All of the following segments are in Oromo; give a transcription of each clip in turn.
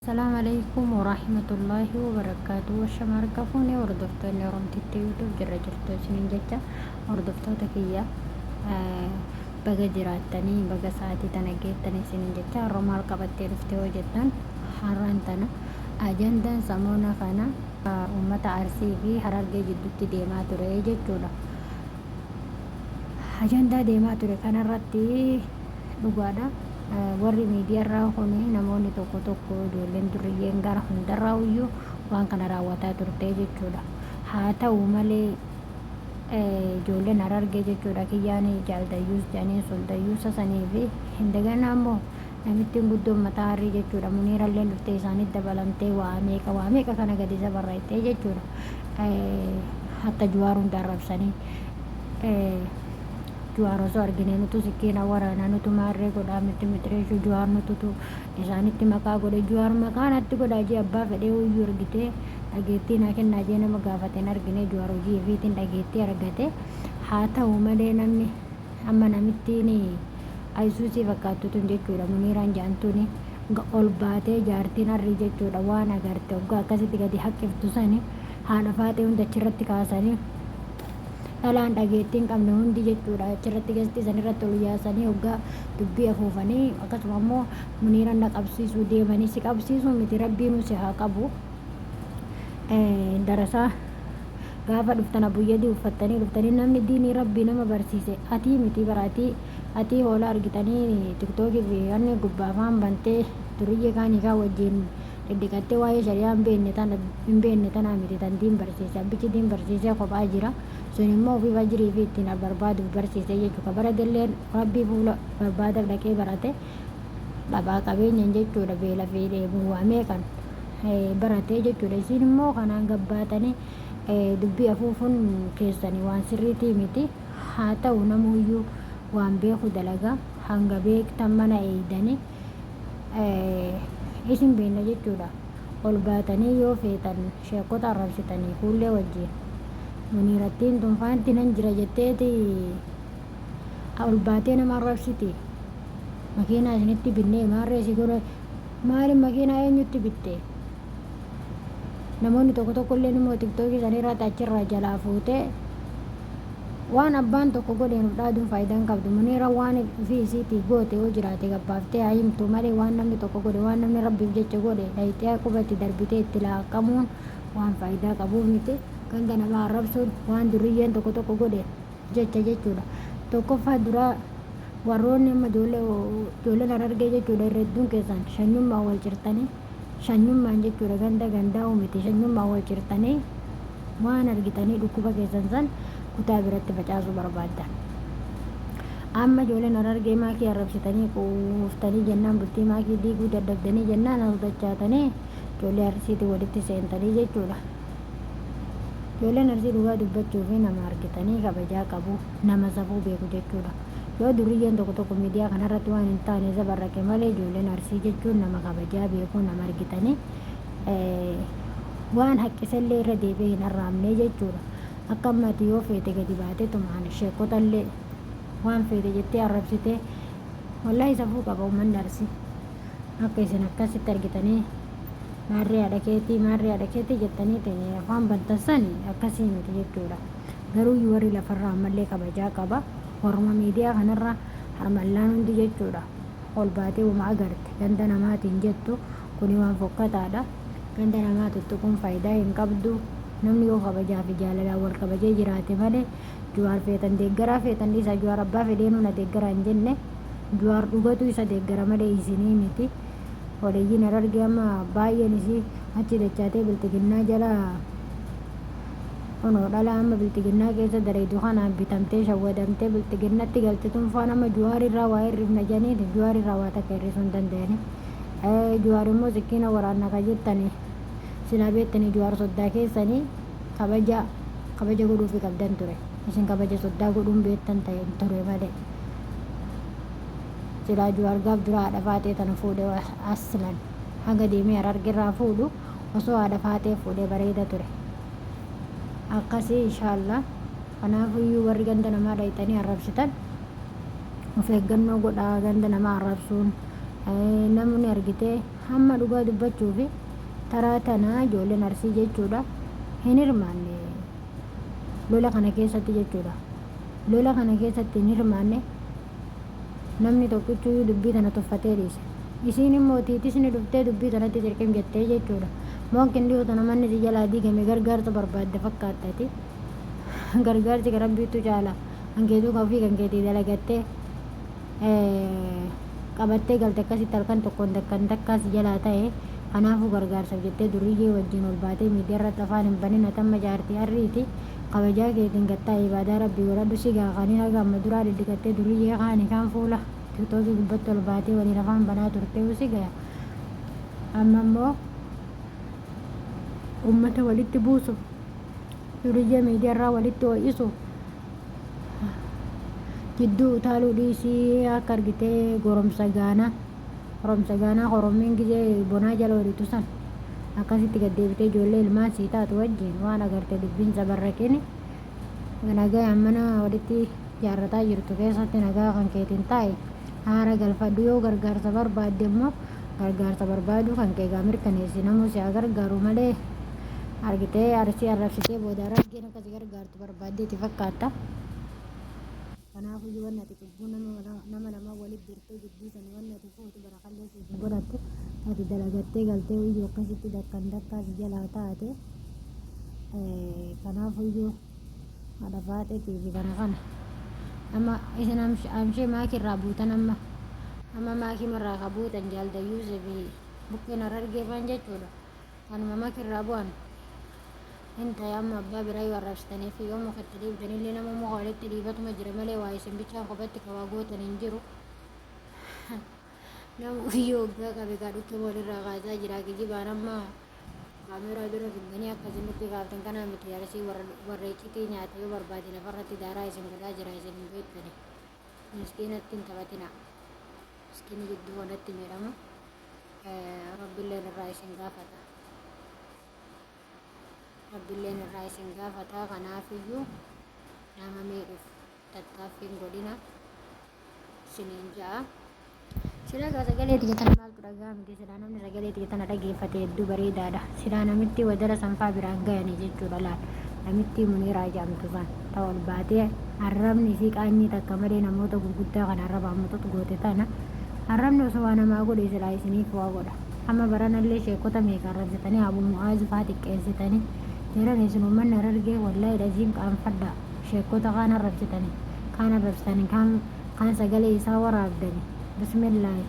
Assalaamu Aleykum Warahmatullaahi Wabarakaatuh Ashama harka fuune hordoftoonni Oromtitti YouTube jirra jirtu isiniin jecha hordoftoota kiyya baga jiraattanii baga sa'aatii tana geettanii isiniin jecha har'a maal qabattee dhufte yoo jettan har'aan tana ajandaan samoona kana uummata Arsii fi Harargee jidduutti deemaa ture jechuudha. Ajandaa deemaa ture kanarratti dhugaadha warri miidiyaarraa kun namoonni tokko tokko ijoolleen durriyyeen gara hundarraa iyyuu waan kana raawwataa turte jechuudha. Haa ta'u malee ijoolleen Harargee jechuudha kiyyaan jaaldayyuus jedhanii sun dayyuusa sanii fi hindaganaa immoo namittiin guddoon mataa harrii jechuudha muniiralleen dhuftee isaanitti dabalamtee waa meeqa waa meeqa kana gadi isa barreessitee jechuudha. Hatta Juwaar hunda arrabsanii Juwaar osoo arginee nutu sikkiina waraanaa nutu maarree godhaa miti mitireeshuu Juwaar nututu isaanitti maqaa godhe Juwaar maqaa natti godhaa jee abbaa fedhee uyyuu argitee dhageettii naa kennaa jee nama gaafate hin argine Juwaar hojii ifiitiin dhageettii argate haa ta'u malee namni amma namittiin ayisuusii fakkaattu tun jechuudha muniiraan ja'antuuni ol baatee jaartiin arrii jechuudha waan agarte hoggaa akkasitti gadi haqqiftu sani haadha faaxee hunda achirratti kaasanii dhalaan dhageettii hin qabne hundi jechuudha achirratti gastii sanirratti ol yaasanii hoggaa dubbii afuufanii akkasuma immoo muniiran na qabsiisuu deemanii si qabsiisuu miti rabbiinuu si haa qabu darasaa gaafa dhuftan abuyyadii uffattanii dhuftanii namni diinii rabbii nama barsiise atii miti bara atii atii hoolaa argitanii tiktookii fi wanni gubbaa afaan bantee duriyyee kaanii kaan wajjiin dhidhiqattee waa'ee shari'aa hin beekne tana hin beekne tanaa miti tan diin barsiise abbichi diin barsiisee kophaa jira sun immoo ofii fajrii fi ittiin barbaaduuf barsiise jechuudha ka baratelleen rabbii fuula barbaadaaf dhaqee barate dhabaa qabeenyan jechuudha beela fi dheebuu waa meeqan barate jechuudha isiin immoo kanaan gabbaatanii dubbii afuufuun keessanii waan sirriitii miti haa ta'u namuuyyuu waan beeku dalaga hanga beektan mana eeydanii isin beekna jechuudha. Ol baatanii yoo feetan sheekkota arrabsitanii kuullee wajjiin. Muniirattiin tun faanti nan jira jetteeti ol baatee nama arrabsiti. Makiinaa isinitti binnee maarree si godhe maalin makiinaa eenyutti bitte? Namoonni tokko tokko illee immoo tiktookii isaanii irratti achirraa jalaa fuutee Waan abbaan tokko godheen of dhaaduun faayidaa hin qabdu. Muniiraan waan ofii isiitii goote yoo jiraate gad baaftee haa himtuu malee waan namni tokko godhe waan namni Rabbiif jecha godhe dhayxee quba itti darbitee itti laaqqamuun waan faayidaa qabuu miti. Ganda namaa arrabsuun waan durriyyeen tokko tokko godhe jecha jechuudha. Tokkoffaa duraa warroonni amma ijoollee ijoolleen Harargee jechuudha irra hedduun keessan shanyummaan wal cirtanii shanyummaan jechuudha ganda gandaa'uu miti shanyummaan wal cirtanii waan argitanii dhukkuba keessan san kutaa biratti facaasuu barbaaddan. Amma ijoolleen Harargee maakii arrabsitanii quuftanii jennaan bultii maakii diiguu dadhabdanii jennaan as dachaatanii ijoollee Arsiitiin walitti seentanii jechuudha. Ijoolleen Arsii dhugaa dubbachuu fi nama argitanii kabajaa qabu nama safuu beeku jechuudha. Yoo duriyyeen tokko tokko miidiyaa kanarratti waan hin taane zabarraqe malee ijoolleen Arsii jechuun nama kabajaa beeku nama argitanii waan haqqisellee irra deebi'ee hin arraabne jechuudha. Akka amma ati yoo feete gadi baatee tumaan sheekotallee waan feete jettee arrabsitee wallaahi safuu qaba uummanni Arsii. Akka isin akkasitti argitanii maarree haadha keetii maarree haadha keetii jettaniitiin afaan bantan sani akkasii miti jechuudha. Garuu warri lafarraa ammallee kabajaa qaba. Warruma miidiyaa kanarra harmallaan hundi jechuudha. Ol baatee wama agarte ganda namaatiin jettu Kuni waan fokkataadha. Ganda namaa tuttuquun faayidaa hin qabdu. Namni yoo kabajaa fi jaalalaan wal kabajee jiraate malee Juwaar feetan deeggaraa feetan dhiisaa Juwaar abbaa fedheenuu na deeggaraa hin jenne. Juwaar dhugatu isa deeggara malee isinii miti. Holeeyyiin Harargee amma baay'een isii achi dachaatee bilxiginnaa jala kunoo dhalaa amma bilxiginnaa keessa dalaydu kanaan bitamtee shawwadamtee bilxiginnatti galte tun faan amma Juwaar irraa waa hir'ifna jedhanii Juwaar irraa waa takka hir'isuu hin danda'ani. Juwaar immoo sikkiina waraanna ka jettani silaa beettanii Juwaar soddaa keessanii kabaja kabaja godhuufi qabdan ture isin kabaja soddaa godhuun beettan ta'e ture malee silaa Juwaar gaaf dura haadha faaxee tana fuudhe aslan haga deemee Harargerraa fuudhu osoo haadha faaxee fuudhee bareeda ture akkasii inshallah kanaafuyyuu warri ganda namaa dhayxanii arrabsitan of eeggannoo godhaa ganda namaa arrabsuun namni argitee Hamma dhugaa dubbachuufi taraa tana ijoolleen Arsii jechuudha hin hirmaanne lola kana keessatti jechuudha. Lola kana keessatti hin hirmaanne namni tokkichuyyuu dubbii tana tuffatee dhiise. Isiin immoo tiitisni dhuftee dubbii tanatti tirqim jettee jechuudha. Moonkin dhiyoo tana manni si jalaa diigame gargaarsa barbaadda fakkaattati. Gargaarsi ka Rabbiittu caala. Kan keetuu ka ofii kan keetii dalagattee qabattee galte akkasitti halkan tokkoon takkan takkaa si jalaa ta'e. Kanaafuu gargaarsaaf jettee durriyyee wajjin ol baatee miidiyaa irratti afaan hin banin. Ati amma jaartii arriiti. Kabajaa keetiin gad taa'i ibaadaa Rabbii godhadhu. Si gaha kaniin haga amma duraa dhidhiqattee durriyyee kaani kaan fuula tiktookii gubbatti ol baatee waliin afaan banaa turteehu si gaya. Amma immoo ummata walitti buusuuf duriyyee miidiyaa irraa walitti ho'isuuf jidduu utaaluu dhiisii. Akka argitee goromsa gaanaa goromsa gaanaa korommiin gizee bonaa jala horitu san akkasitti gad deebitee ijoollee ilmaan sii taatu wajjin waan agarte dubbiin sabarraqini nagayaan mana walitti jaarrataa jirtu keessatti nagaa kan keetiin taa'e haara galfadhu. Yoo gargaarsa barbaadde immoo gargaarsa barbaaduu kan kee gaa mirkaneessi, namuu si haa gargaaru malee argitee Arsii arrabsitee booda Harargeen akka si gargaartu barbaaddeeti fakkaatta. Kanaafuyyuu wanni ati cubbuu nama lama walitti dirtee jidduu sanii wanni ati fuutu barakallee siif hin godhattu. Ati dalagattee galtee iyyuu akkasitti dakkan dakkaa si jalaa taate. Kanaafuyyuu haadha faaxeetii fi kana kana amma isin amshee maakii irraa buutan, amma amma maakii irraa ka buutan jaaldayyuusee fi buqqeen Harargee faan jechuudha. Kanuma maakii irraa bu'an hin ta'e. Amma abbaa biraa yoo arrabsitanii fi yoo muka itti dhiibdanillee nama muka walitti dhiibatuma jira malee waa isin bichaan kophatti ka waa gootan hin jiru. Nama ufiyyoo waggaa qabe kaa dhukkee walirraa kaasaa jira. Kijibaan amma kaameeraa dura fiddanii akka isin dhukkee kaaftan kanaa miti. Arsii warra iccitii nyaate yoo barbaade lafarratti daaraa isin godhaa jira. Isin hin beektani. Miskiinatti hin taphatina. Miskiinni jidduu kanatti miidhamu Rabbilleen irraa isin gaafata. Rabbilleen irraa isin gaafata. Kanaafiyyuu nama miidhuuf tattaaffiin godhina isiniin ja'a. Silaa gaa sagalee tiyya tana maaltu dhagaa miti? Silaa namni sagalee tiyya tana dhageeffate hedduu bareedaadha. Silaa namitti wadara sanfaa biraan gayanii jechuudha laal. Namitti Muniiraa jedhamtu san ta ol baatee arrabni isii qaanyii takka malee namoota gurguddaa kana arrabaan muxux goote tana arrabni osoo waa namaa godhe silaa isiniif waa godha. Amma baranallee sheekota meeqa arrabsitanii, Abu Mu'aaz faa xiqqeessitanii jiran. Isin uummanni Harargee wallaahi dhaziin qaanfadhaa. Sheekota kaan arrabsitanii, kaan arrabsitanii, kaan kaan sagalee isaa waraabdani. Bismillaahi,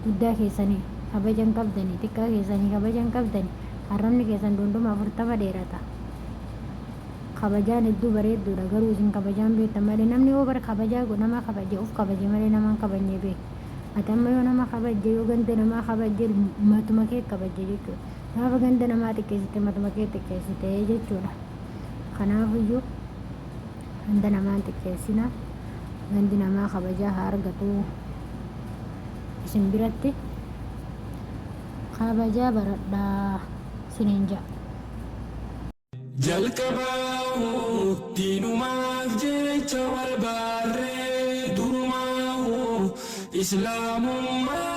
guddaa keessanii kabaja hin qabdani, xiqqaa keessanii kabaja hin qabdani. Arrabni keessan dunduma 40 dheerata. Kabajaan hedduu bareedduudha, garuu isin kabajaan beektan malee namni yoo bar kabajaa nama kabaje uf kabaje malee nama hin kabajne beek. Ati amma yoo nama kabajje, yoo ganda namaa kabajje, matuma kee kabajje jechuudha. Gaafa ganda namaa xiqqeessite matuma kee xiqqeessite jechuudha. Kanaafiyyuu ganda namaa hin xiqqeessina. Gandi namaa kabajaa haa argatu. Isin biratti kabajaa baradhaa isiniin ja'a. Jalqabaahu diinumaaf jecha wal baarree, durumaahu islaamummaa.